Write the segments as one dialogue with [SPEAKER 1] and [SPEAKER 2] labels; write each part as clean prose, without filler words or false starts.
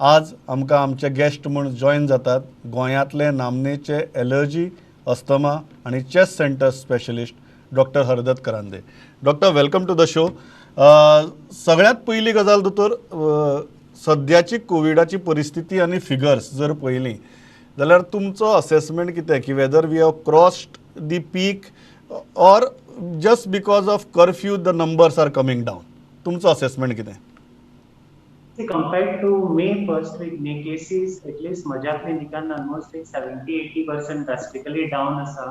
[SPEAKER 1] आज आमकां आमचे गेस्ट म्हूण जॉयन जातात गोंयांतले नामनेचे एलर्जी, अस्थमा आनी chest centre specialist doctor Hardatt Karande. Doctor, welcome to the show. सगळ्यांत पयली गजाल दोतोर, सद्याची कोविडाची परिस्थिती आनी फिगर्स जर पळयली जाल्यार तुमचो असेसमेंट कितें की whether we have crossed the peak or just because of curfew the numbers are coming down? तुमचो असेसमेंट कितें?
[SPEAKER 2] See, compared to May first week, May cases, at least म्हज्या क्लिनिकान almost एक 70-80% drastically down आसा.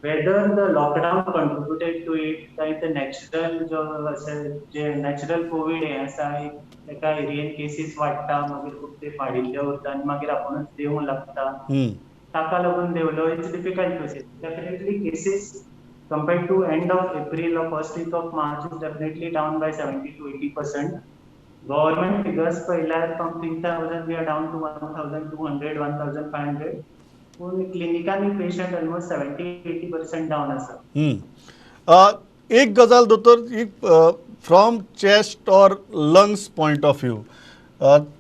[SPEAKER 2] Whether the lockdown contributed to it, काय ते natural जो अशें जे natural Covid हें आसा, एक एका एरियेन केसीस वाडटा, मागीर खूब ते वाडिल्ले उरता आनी मागीर आपुणूच देंवूंक लागता, ताका लागून देंवलो, it's difficult to say. Definitely cases compared to end of April or first week of March is definitely down by 70 to 80%. Government figures पळयल्यार from 3,000 we are down to 1,200, 1,500. पूण क्लिनिकांनी patient almost 70-80% down आसा.
[SPEAKER 1] एक गजाल दोतोर, एक from chest or lungs point of view,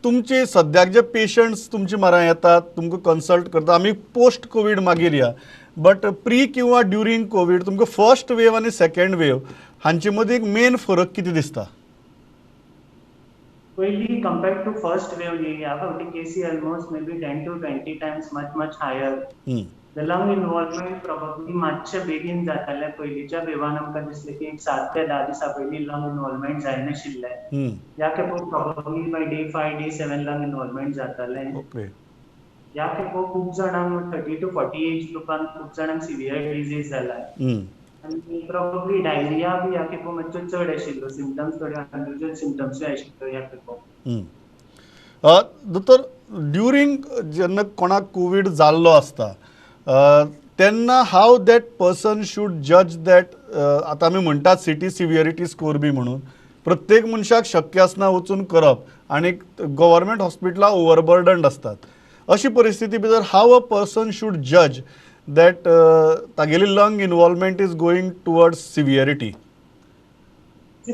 [SPEAKER 1] तुमचे सद्याक जे patients तुमचे म्हऱ्यान येतात, तुमकां कन्सल्ट करता, आमी पोस्ट कोवीड मागीर या, बट प्री किंवा ड्युरींग कोवीड तुमकां फर्स्ट वेव आनी सेकंड वेव हांचे मदीं एक मेन फरक कितें दिसता?
[SPEAKER 2] पयली compared to first wave न्ही, ह्या फावटी केसी almost maybe 10 to 20 times much much higher. The lung involvement probably मातशें बेगीन जातालें. पयलींच्या वेवान आमकां दिसलें की एक 7 ते 10 दिसां पयलीं लंग इन्वॉल्वमेंट जायनाशिल्लें. ह्या खेपो probably by day 5, day 7 lung involvement जातालें. ह्या खेपो खूब जाणांक, 30 टू 40 एज ग्रुपान खूब जाणांक सिवियर डिजीज जाला आनी प्रॉबब्ली डायरिया बी ह्या खेपो मातसो चड आशिल्लो. सिमटम्स, थोडे अनयुजल सिमटम्सूय आशिल्ल्यो ह्या खेपो.
[SPEAKER 1] दोतोर, ड्युरींग जेन्ना कोणाक कोवीड जाल्लो आसता तेन्ना how that person should judge that? आतां आमी म्हणटात सिटी सिवियरिटी स्कोर बी म्हणून, प्रत्येक मनशाक शक्य आसना वचून करप आनी गव्हर्मेंट हॉस्पिटलां ओवरबर्डन्ड आसतात. अशी परिस्थिती भितर how a person should judge that तागेली lung involvement is going towards severity?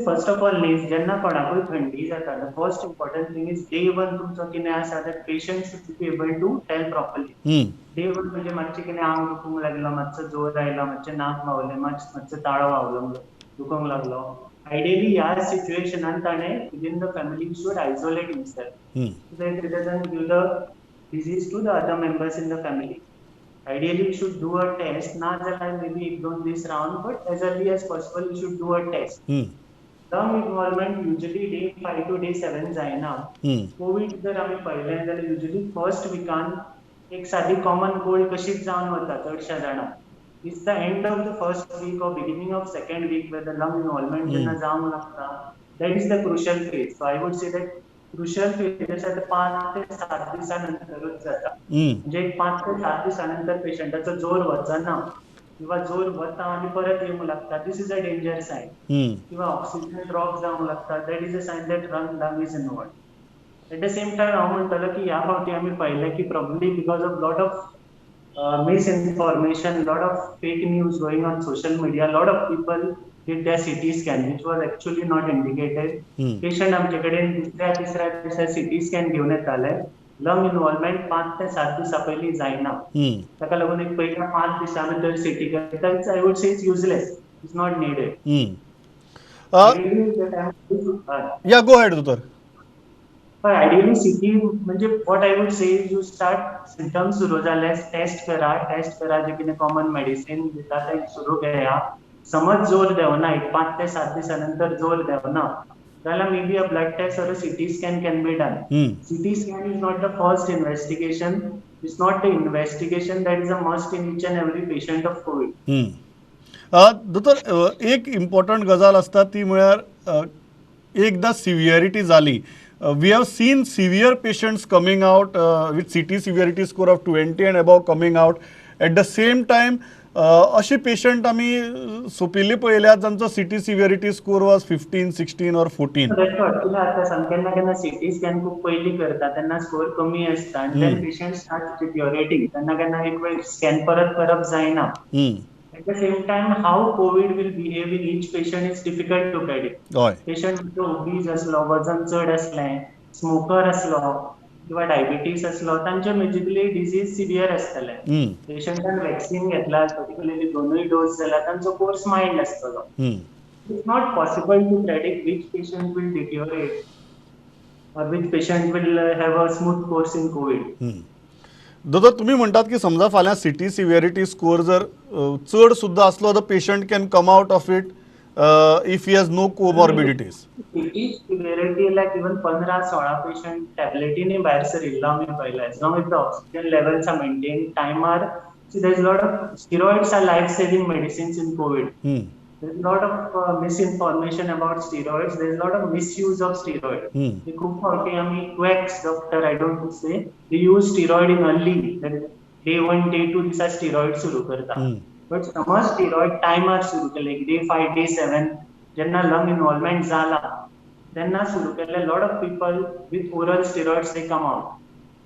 [SPEAKER 2] First of all न्ही, जेन्ना कोणाकूय थंडी जाता, the first important thing is day one तुमचो कितें आसा, that patient should be able to tell properly. Day one म्हणजे मातशें कितें आंग दुखूंक लागलो, मातसो जोर आयलो, मातशें नाक व्हांवलें, मातसो ताळो व्हांवलो, दुखूंक लागलो, आयडियली ह्या सिच्युएशनान ताणें within the family should isolate himself so that he doesn't give the disease to the other members in the family. Ideally, you should do a test. ना जाल्यार maybe एक दोन दीस रावन, but as early as possible you should do a test. Lung involvement usually day 5 to day 7 जायना. Covid जर आमी पळयलें जाल्यार युजली फर्स्ट विकान एक सादी कॉमन कोल्ड कशीच जावन वता चडश्या जाणांक. It's the end of the first week or beginning of second week where the lung involvement जेन्ना जावंक लागता, that is the crucial phase. So I would say that crucial phase आसा ते 5 ते 7 दिसां नंतरूच जाता. म्हणजे एक 5 ते 7 दिसां नंतर पेशंटाचो जोर वचना किंवा जोर वता आनी परत येवंक लागता, this is a danger sign. किंवा ऑक्सिजन ड्रॉप जावंक लागता, that is a sign that lung is involved. At the same time हांव म्हणटलो की ह्या फावटी आमी पळयलें की probably because of lot of misinformation, lot of fake news going on social media, lot of people did their CT scan, which was actually not indicated. Patient आमचे कडेन दुसऱ्या तिसऱ्या दिसा सिटी स्कॅन घेवन येताले. लंग इन्वॉल्वमेंट 5 ते 7 दिसां पयलीं जायना. ताका लागून एक पयल्या 5 दिसां भितर सिटी करता, it's, I would say, it's useless, it's not needed.
[SPEAKER 1] Yeah, go ahead दोतोर.
[SPEAKER 2] हय, आयडियली सिटी म्हणजे what I would say, you start symptoms सुरू जाले, टेस्ट करा. टेस्ट करा, जे कितें कॉमन मेडिसीन दिता तें सुरू घेया. समज जोर देंवना, एक 5 ते 7 दिसां नंतर जोर देंवना जाल्यार maybe a blood test or a CT scan can be done. CT scan is not the first investigation. It's not the investigation that is a must in each and every patient of COVID.
[SPEAKER 1] दोतोर, एक important गजाल आसता ती म्हळ्यार एकदां severity जाली, we have seen severe patients coming out with CT severity score of 20 and above coming out. At the same time अशे patient आमी सोंपिल्ले पळयल्यात जांचो CT severity score was 15, 16 or 14.
[SPEAKER 2] That's what तुला आता सांग, केन्ना केन्ना सिटी स्कॅन खूप पयलीं करता तेन्ना स्कोर कमी आसता आनी then patient start deteriorating. तेन्ना केन्ना एक वेळ स्कॅन परत करप जायना. At the same time, how COVID will behave in each patient is difficult to predict. Patient obese आसलो, वजन चड आसलें स्मोकर आसलो किंवा डायबिटीज आसलो तांचे मेजिकली डिजीज सिवियर आसतले. पेशंटान वॅक्सिन घेतला, पर्टिक्युलरली दोनूय डोस जाल्यार तांचो कोर्स मायल्ड आसतलो. It's not possible to predict which patient will deteriorate or which patient will have a smooth course in COVID.
[SPEAKER 1] दोतोर, तुम्ही म्हणटात की समजा फाल्यां सिटी सिवियरिटी स्कोर जर चड सुद्दां आसलो, the patient can come out of it if he has no comorbidities.
[SPEAKER 2] CT severity like even 15-16 patient टॅबलेटीनी भायर सरिल्लो आमी पळयला, as long as the oxygen levels are maintained टायमार. See, there's a lot of steroids are life saving medicines in COVID. There's a lot of misinformation about steroids. There's a lot of misuse of steroid. खूप फावटी आमी quacks doctor, I don't say, they use steroid in early day 1, day 2 दिसा steroid सुरू करता. But समज steroid टायमार सुरू केले, डे 5, डे 7 जेन्ना लंग इनवॉल्वमेंट जाला तेन्ना सुरू केले, lot of people with oral steroids they come out.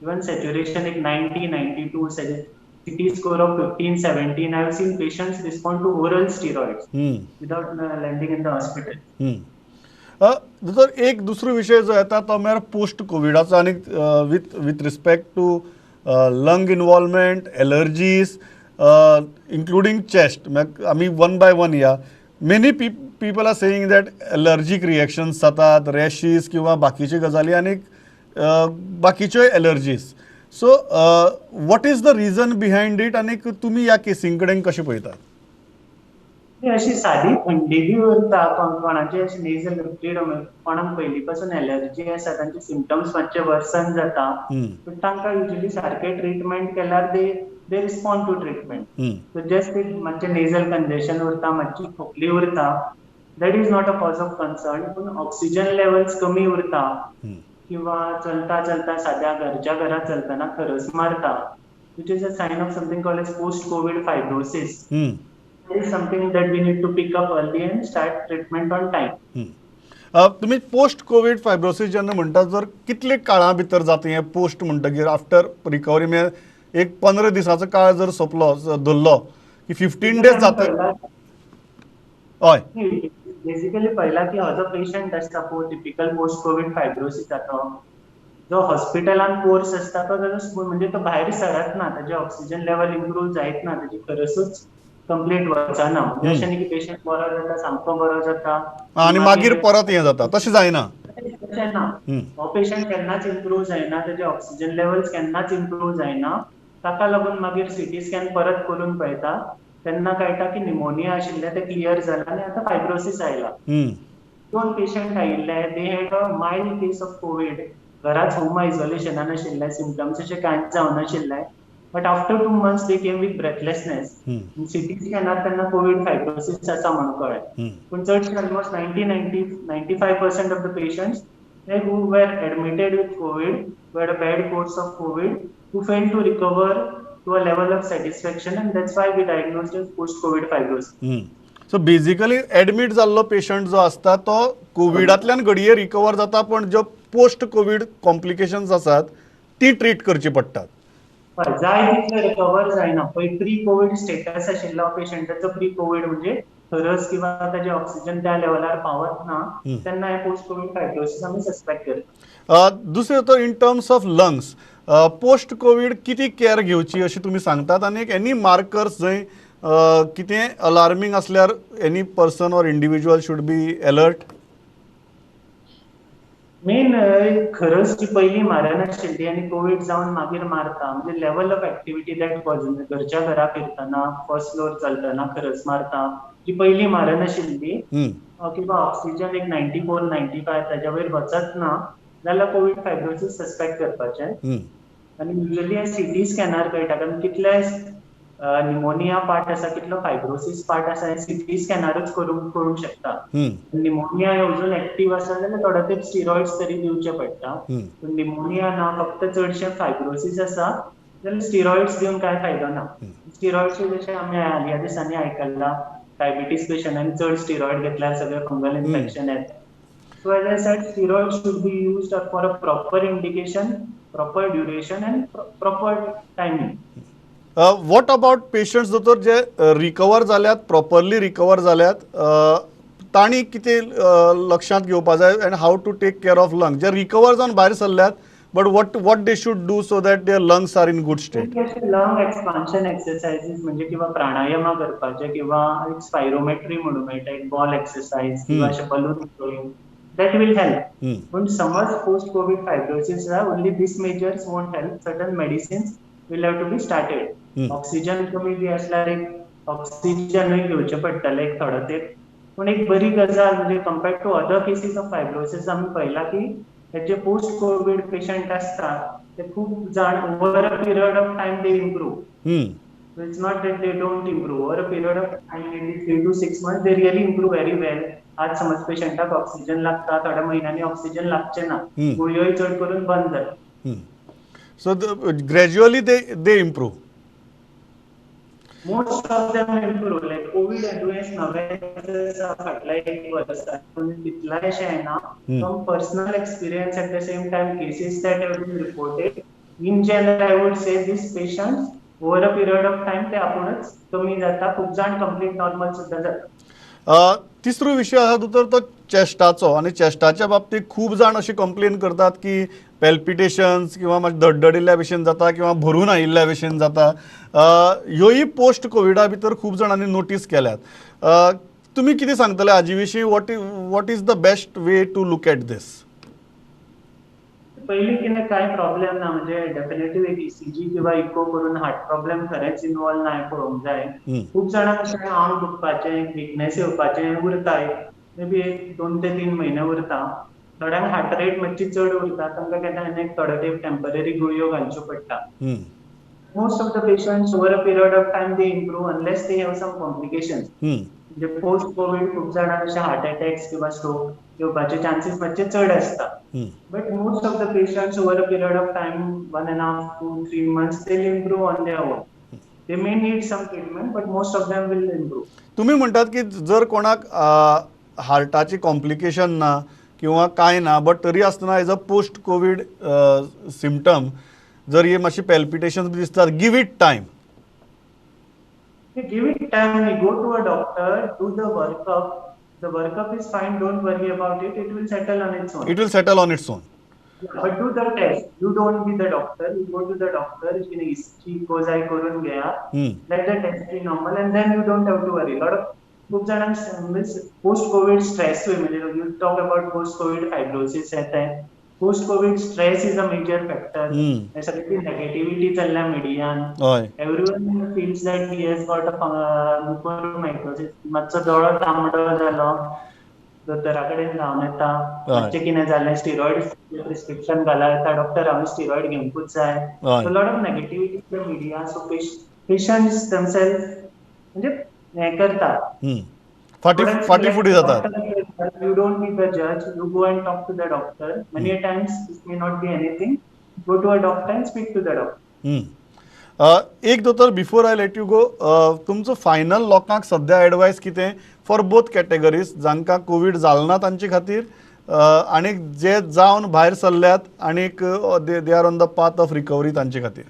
[SPEAKER 2] Even saturation एक 90, 92, CT score of 15, 17. I have seen patients respond to oral steroids without landing in the hospital.
[SPEAKER 1] दोतोर, एक दुसरो विशय जो येता तो म्हळ्यार पोस्ट कोविडाचो आनी with respect to lung involvement, allergies, including chest. आमी वन बाय वन या. Many people are saying that allergic reactions जातात, रॅशीस किंवा बाकीच्यो गजाली आनी बाकीच्योय allergies. So what is the reason behind it आनी तुमी ह्या केसीं कडेन कशें पळयतात?
[SPEAKER 2] अशी सादी थंडी बी उरता कोणाची, अशी नेजल, कोणाक पयलीं पासून एलर्जी आसा तांचे सिमटम्स मातशे वर्सन जाता, बट तांकां युजली सारकें ट्रिटमेंट केल्यार they respond to treatment. So just एक मातशें नेजल कंजेशन उरता, मातशी खोकली उरता, that is not a cause of concern. पूण ऑक्सिजन लेवल्स कमी उरता किंवा चलता चलता साद्या घरच्या घरा चलतना खरस मारता, which is a sign of something called as post COVID fibrosis, is something that we need to pick up early and start treatment on time.
[SPEAKER 1] तुम्ही पोस्ट कोवीड फायब्रोसीस जेन्ना म्हणटा, जर कितले काळा भितर जाता हें पोस्ट म्हणटकीर? आफ्टर रिकवरी म्हळ्यार एक 15 दिसाचो काळ जर सोंपलो, धरलो की 15 डेज जाता, हय?
[SPEAKER 2] बेसिकली पळयला की हो जो पेशंट आसता टिपिकल पोस्ट कोवीड फायब्रोसिसाचो जो हॉस्पिटलान कोर्स आसता तो ताजो, म्हणजे तो भायर सरत ना, ताजे ऑक्सिजन लेवल इम्प्रूव जायत ना, ताजी खरसूच कंप्लीट वचना. म्हणजे अशें न्ही की पेशंट बरो जाता, सामको बरो जाता
[SPEAKER 1] आनी मागीर परत हें जाता, तशें जायना.
[SPEAKER 2] तशें ना. हो पेशंट केन्नाच इम्प्रूव जायना, ताजे ऑक्सिजन लेवल्स केन्नाच इम्प्रूव जायना. ताका लागून मागीर सिटी स्कॅन परत करून पळयता तेन्ना कळटा की निमोनिया आशिल्लें तें क्लियर जालां आनी आतां फायब्रोसीस आयला. दोन पेशंट आयिल्ले, they had a mild case of COVID, घराच होम आयसोलेशनान आशिल्ले, सिमटम्स अशे कांयच जावनाशिल्ले, but after 2 months they came with breathlessness. CT स्कॅनार तेन्ना कोवीड फायब्रोसीस आसा म्हणून कळ्ळें. पूण चडशे almost 90, 95% of the patients who were admitted with COVID, who had a bad course of COVID, who failed to recover to a level of satisfaction, and that's why we diagnosed as post-COVID fibrosis.
[SPEAKER 1] So basically admit जाल्लो patient जो आसता तो कोविडांतल्यान घडये recover जाता, पण ज्यो post Covid complications आसात ती ट्रीट करची पडटात.
[SPEAKER 2] हय, जाय तितले रिकवर जायना. पळय, प्री कोवीड स्टेटस आशिल्लो पेशंटाचो, प्री कोवीड म्हणजे खरस किंवा ताजे ऑक्सिजन त्या लेवलार पावत ना, तेन्ना हे पोस्ट कोवीड फायब्रोसीस आमी सस्पेक्ट करता.
[SPEAKER 1] दुसरें तर in terms of lungs, post COVID किती केअर घेवची अशी तुमी सांगतात आनी एक एनी मार्कर्स जंय कितें अलार्मींग असल्यार any person or individual should be alert?
[SPEAKER 2] Main खरस जी पयलीं मारनाशिल्ली आनी कोवीड जावन मागीर मारता, म्हणजे level of activity that cause, घरच्या घरा फिरतना, फर्स्ट फ्लोर चलतना खरस मारता जी पयलीं मारनाशिल्ली किंवा ऑक्सिजन एक 94, 95 ताज्या वयर वचत ना जाल्यार कोवीड फायब्रोसीस सस्पेक्ट करपाचें. आनी युजली सिटी स्कॅनार कळटा, कारण कितले निमोनिया पार्ट आसा, कितलो फायब्रोसीस पार्ट आसा हें सिटी स्कॅनारूच करूंक कळूंक शकता. निमोनिया हे अजून एक्टीव आसा जाल्यार थोडो तेंप स्टिरॉइड्स तरी दिवचे पडटा. पूण निमोनिया ना, फक्त चडशे फायब्रोसीस आसा जाल्यार स्टिरॉइड्स दिवन कांय फायदो ना. स्टिरॉइड्स जशें आमी हालीं ह्या दिसांनी आयकलां, डायबिटीज पेशंटांनी चड स्टिरॉइड घेतल्यार सगळे फंगल इन्फेक्शन येता. So as I said, steroids should be used for a proper indication, proper duration and proper timing.
[SPEAKER 1] What about patients दोतोर जे रिकवर जाल्यात, प्रॉपरली रिकवर जाल्यात, तांणी कितें लक्षांत घेवपा जाय and how to take care of lung J recover जावन भायर सरल्यात, but what they should do so that their lungs are in good state?
[SPEAKER 2] Lung expansion exercises म्हणजे किंवा प्राणायामा करपाचे किंवा एक स्पायरोमेट्री म्हणून मेळटा, एक बॉल एक्सरसाइज किंवा अशें balloon blowing, that will help. पूण समज पोस्ट कोवीड फायब्रोसिस आसा, only this measures won't help. Certain medicines will have to be started. Oxygen कमी बी आसल्यार एक ऑक्सिजनूय घेवचें पडटलें एक थोडो तेंप. पूण एक बरी गजाल म्हणजे compared to other cases of fibrosis आमी पळयलां की जे पोस्ट कोवीड पेशंट असता ते खूप जाण over a period of time they improve. It's not that they don't improve. Over a period of time, maybe 3 to 6 months, they really improve very well. आज समज पेशंटाक ऑक्सिजन लागता, थोड्या म्हयन्यांनी ऑक्सिजन लागचे ना, गुळयोय चड करून बंद जाता.
[SPEAKER 1] So gradually they improve.
[SPEAKER 2] Most of them improve. Like Covid दुयेंस नवें फाटल्या एक वर्सा, तितलें अशें येना. From personal experience, at the same time cases that have been reported, in general I would say this patients over a period of time ते आपूणच कमी जाता. खूप जाण कंप्लीट नॉर्मल सुद्दां जाता.
[SPEAKER 1] तिसरो विशय आसा दोतोर, तो चेस्टाचो. आनी चेस्टाच्या बाबतीत खूब जाण अशी कंप्लेन करतात की पॅल्पिटेशन्स किंवा मातशें धडधडिल्ल्या भशेन जाता किंवा भरून आयिल्ल्या भशेन जाता. ह्योय पोस्ट कोविडा भितर खूब जाणांनी नोटीस केल्यात. तुमी कितें सांगतले हाजे विशीं? What is the best way to look at this?
[SPEAKER 2] पयलीं कितें कांय प्रॉब्लेम ना, म्हणजे डेफिनेटली एक ईसीजी किंवा इको करून हार्ट प्रॉब्लेम खरेंच इनवॉल्व ना हें पळोवंक जाय. खूब जाणांक अशें आंग दुखपाचें, विकनेस येवपाचें उरता, एक मे बी एक 2 ते 3 म्हयने उरता. थोड्यांक हार्ट रेट मातशी चड उरता, तांकां केन्ना केन्ना एक थोडो तेंप टेम्पररी गुळयो घालच्यो पडटा. Most of the patients, over a period of time they improve unless they have some complications. म्हणजे पोस्ट कोविड खूब जाणांक अशे हार्ट अटॅक्स किंवा स्ट्रोक येवपाचे चान्सीस मातशे चड आसता, but most of the patients, over a period of time, 1.5 to 3 months, they improve on their own. They may need some treatment, but most of them will improve.
[SPEAKER 1] तुम्ही म्हणटात की जर कोणाक हार्टाची कॉम्प्लिकेशन ना किंवा कांय ना, बट तरी आसतना as a post Covid symptom जर हे मातशे पॅल्पिटेशन बी दिसतात, give it time.
[SPEAKER 2] Give it time. You go to a doctor, do the workup. The workup is fine. Don't worry about it. It will settle on its own.
[SPEAKER 1] It will settle on its own.
[SPEAKER 2] But do the test. You don't be the doctor. You go to the doctor. You ECG जाय करून घ्या. Let the test be normal and then you don't have to worry. Lot of खूप जाणांक post Covid stress, म्हणजे you talk about post Covid fibrosis येता, post Covid stress is a major factor. सगळी negativity चल्ल्या मिडियान. Everyone feels that he has got a mucormycosis. मातसो दोळो तांबडो जालो, दोतोरा कडेन धांवन येता. मातशें कितें जालें, स्टिरॉयड प्रिस्क्रिप्शन घाला येता, डॉक्टर हांवें स्टिरॉयड घेवंकूच जाय. Lot of negativity in the media, so patients themself म्हणजे हें करतात.
[SPEAKER 1] फाटी फाटी फुडें जातात.
[SPEAKER 2] You don't be the judge. You go and talk to the doctor. Many times it may not be anything. Go to a doctor and speak to the doctor.
[SPEAKER 1] एक दोतोर, before I let you go, तुमचो final लोकांक सद्या advice कितें for both categories, जांकां Covid जालो ना तांचे खातीर आनी जे जावन भायर सरल्यात आनीक they are on the path of recovery तांचे खातीर?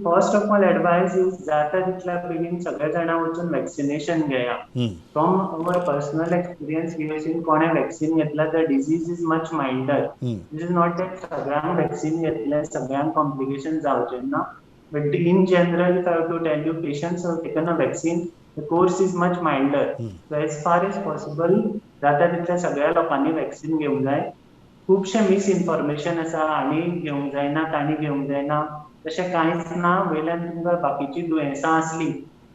[SPEAKER 2] First of all, advice is जाता तितल्या बेगीन सगळे जाणां वचून वॅक्सिनेशन घेया. From our personal experience, we have seen कोणे वॅक्सिन घेतला, the disease is much milder. It is not that सगळ्यांक वॅक्सिन घेतले सगळ्यांक कॉम्प्लिकेशन जावचे ना, but in general, if I have to tell you, patients have taken a vaccine, the course is much milder. So as far as possible, जाता तितल्या सगळ्या लोकांनी vaccine घेवंक जाय. खुबशें मिसइन्फॉर्मेशन आसा, हांणी घेवंक जायना, तांणी घेवंक जायना, तशें कांयच ना. वयल्यान तुमकां बाकीची दुयेंसां आसली,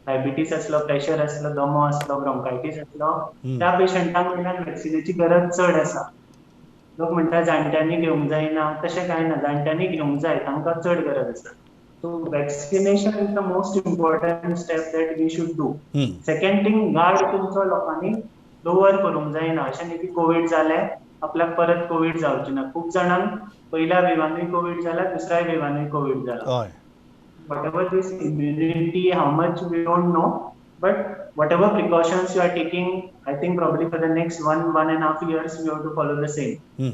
[SPEAKER 2] डायबिटीस आसलो, प्रेशर आसलो, दमो आसलो, ब्रोंकायटीस आसलो, त्या पेशंटांक वयल्यान वॅक्सिनेची गरज चड आसा. लोक म्हणटा जाणट्यांनी घेवंक जायना, तशें कांय ना. जाणट्यांनी घेवंक जाय, तांकां चड गरज आसा. So vaccination is the most important step that we should do. Second thing, guard तुमचो लोकांनी लोवर करूंक जायना. अशें न्ही की कोवीड जालें, आपल्याक परत कोवीड जावची ना. खूब जाणांक पयल्या वेवानूय कोवीड जाला, दुसऱ्या वेवानूय कोवीड जाला. Whatever this immunity, how much, we don't know, but whatever precautions you are taking, I think probably for the next 1, 1.5 years we have to follow the same.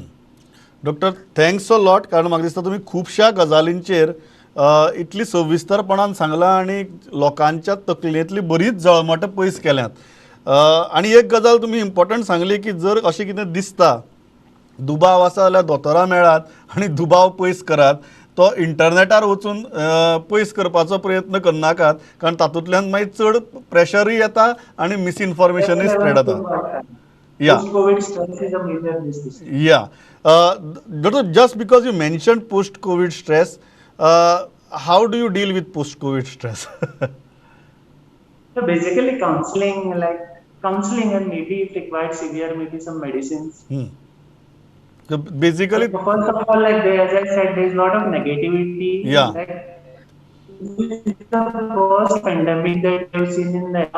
[SPEAKER 1] Doctor, thanks a lot, कारण म्हाका दिसता तुमी खुबश्या गजालींचेर इतली सविस्तरपणान सांगलां आनी लोकांच्या तकलेंतली बरीच जळमटां पयस केल्यांत. आनी एक गजाल तुमी इम्पॉर्टंट सांगली की जर अशें कितें दिसता, दुबाव आसा जाल्यार दोतोरा मेळात आनी दुबाव पयस करात. तो इंटरनेटार वचून पयस करपाचो प्रयत्न करनाकात, कारण तातूंतल्यान मागीर चड प्रेशरूय येता आनी मिसइन्फॉर्मेशनूय स्प्रेड जाता. Yeah.
[SPEAKER 2] Post-COVID stress is a major this.
[SPEAKER 1] Yeah. Doctor, just because you mentioned post-COVID stress, how do you deal with post-COVID stress?
[SPEAKER 2] So basically counseling, like counseling and maybe if required severe, maybe some medicines.
[SPEAKER 1] So basically,
[SPEAKER 2] so first of all, like there, as I said, there is a lot of negativity.
[SPEAKER 1] Yeah.
[SPEAKER 2] Like, this is the first pandemic that we have seen in the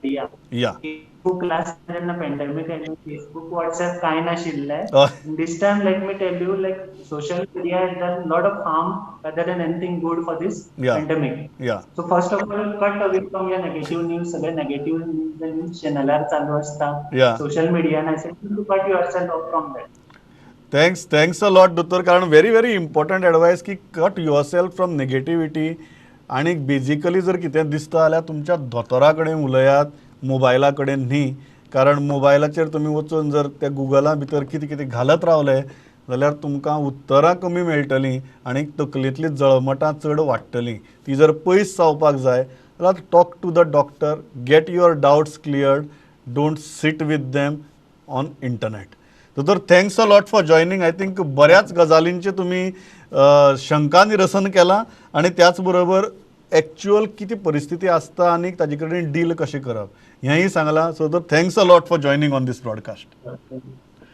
[SPEAKER 2] India.
[SPEAKER 1] Yeah.
[SPEAKER 2] Facebook last जेन्ना pandemic आयलें, Facebook, WhatsApp कांय नाशिल्लें. This time, let me tell you, like social media has done a lot of harm rather than anything good for this pandemic.
[SPEAKER 1] Yeah.
[SPEAKER 2] So first of all, cut away from your negative news. सगळे negative news, news चॅनलार चालू आसता.
[SPEAKER 1] Yeah.
[SPEAKER 2] Social media, I said to cut yourself off from that.
[SPEAKER 1] Thanks, thanks a lot, दोतोर. कारण very very important advice की cut yourself from negativity. आनी basically जर कितें दिसता जाल्यार तुमच्या दोतोरा कडेन उलयात, मोबायला कडेन न्ही. कारण मोबायलाचेर तुमी वचून जर त्या गुगला भितर कितें कितें घालत रावले जाल्यार तुमकां उत्तरां कमी मेळटलीं आनी तकलेंतलीं जळमटां चड वाडटलीं. ती जर पयस जावपाक जाय जाल्यार talk to the doctor, get your doubts cleared, don't sit with them on internet. दोतोर, thanks a lot for joining. I think बऱ्याच गजालींचें तुमी शंका निरसन केलां आनी त्याच बरोबर एक्चुअल कितें परिस्थिती आसता आनी ताजे कडेन डील कशें करप हेंय सांगलां. सो दोतोर, thanks a lot for joining on this broadcast.